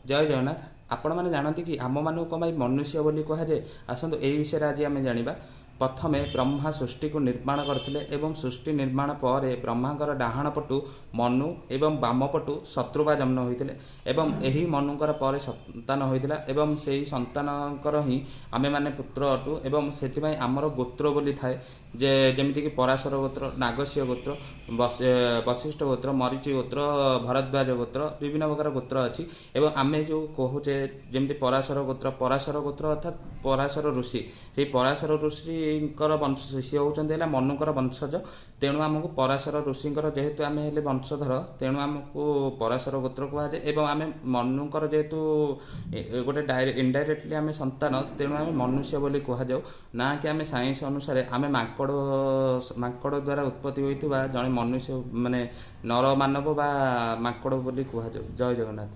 ଜୟ ଜଗନ୍ନାଥ। ଆପଣମାନେ ଜାଣନ୍ତି କି ଆମମାନଙ୍କୁ କ'ଣ ପାଇଁ ମନୁଷ୍ୟ ବୋଲି କୁହାଯାଏ? ଆସନ୍ତୁ ଏହି ବିଷୟରେ ଆଜି ଆମେ ଜାଣିବା। ପ୍ରଥମେ ବ୍ରହ୍ମା ସୃଷ୍ଟିକୁ ନିର୍ମାଣ କରିଥିଲେ ଏବଂ ସୃଷ୍ଟି ନିର୍ମାଣ ପରେ ବ୍ରହ୍ମାଙ୍କର ଡାହାଣ ପଟୁ ମନୁ ଏବଂ ବାମ ପଟୁ ଶତ୍ରୁବା ଜନ୍ମ ହୋଇଥିଲେ ଏବଂ ଏହି ମନୁଙ୍କର ପରେ ସନ୍ତାନ ହୋଇଥିଲା ଏବଂ ସେହି ସନ୍ତାନଙ୍କର ହିଁ ଆମେମାନେ ପୁତ୍ର ଅଟୁ ଏବଂ ସେଥିପାଇଁ ଆମର ଗୋତ୍ର ବୋଲି ଥାଏ ଯେ ଯେମିତିକି ପରାଶର ଗୋତ୍ର, ନାଗସ୍ୟ ଗୋତ୍ର, ବଶିଷ୍ଠ ଗୋତ୍ର, ମରିଚି ଗୋତ୍ର, ଭରଦ୍ୱାଜ ଗୋତ୍ର, ବିଭିନ୍ନ ପ୍ରକାର ଗୋତ୍ର ଅଛି। ଏବଂ ଆମେ ଯେଉଁ କହୁଛେ ଯେମିତି ପରାଶର ଗୋତ୍ର, ପରାଶର ଗୋତ୍ର ଅର୍ଥାତ୍ ପରାଶର ଋଷି, ସେଇ ପରାଶର ଋଷିଙ୍କର ବଂଶ, ସିଏ ହେଉଛନ୍ତି ହେଲା ମନୁଙ୍କର ବଂଶଜ। ତେଣୁ ଆମକୁ ପରାଶର ଋଷିଙ୍କର ଯେହେତୁ ଆମେ ହେଲେ ବଂଶଧର, ତେଣୁ ଆମକୁ ପରାଶର ଗୋତ୍ର କୁହାଯାଏ। ଏବଂ ଆମେ ମନୁଙ୍କର ଯେହେତୁ ଗୋଟେ ଇନଡାଇରେକ୍ଟଲି ଆମେ ସନ୍ତାନ, ତେଣୁ ଆମେ ମନୁଷ୍ୟ ବୋଲି କୁହାଯାଉ, ନା କି ଆମେ ସାଇନ୍ସ ଅନୁସାରେ ଆମେ ମାଙ୍କଡ଼ ଦ୍ୱାରା ଉତ୍ପତ୍ତି ହୋଇଥିବା ଜଣେ ମନୁଷ୍ୟ, ମାନେ ନର ମାନବ ବା ମାଙ୍କଡ଼ ବୋଲି କୁହାଯାଉ। ଜୟ ଜଗନ୍ନାଥ।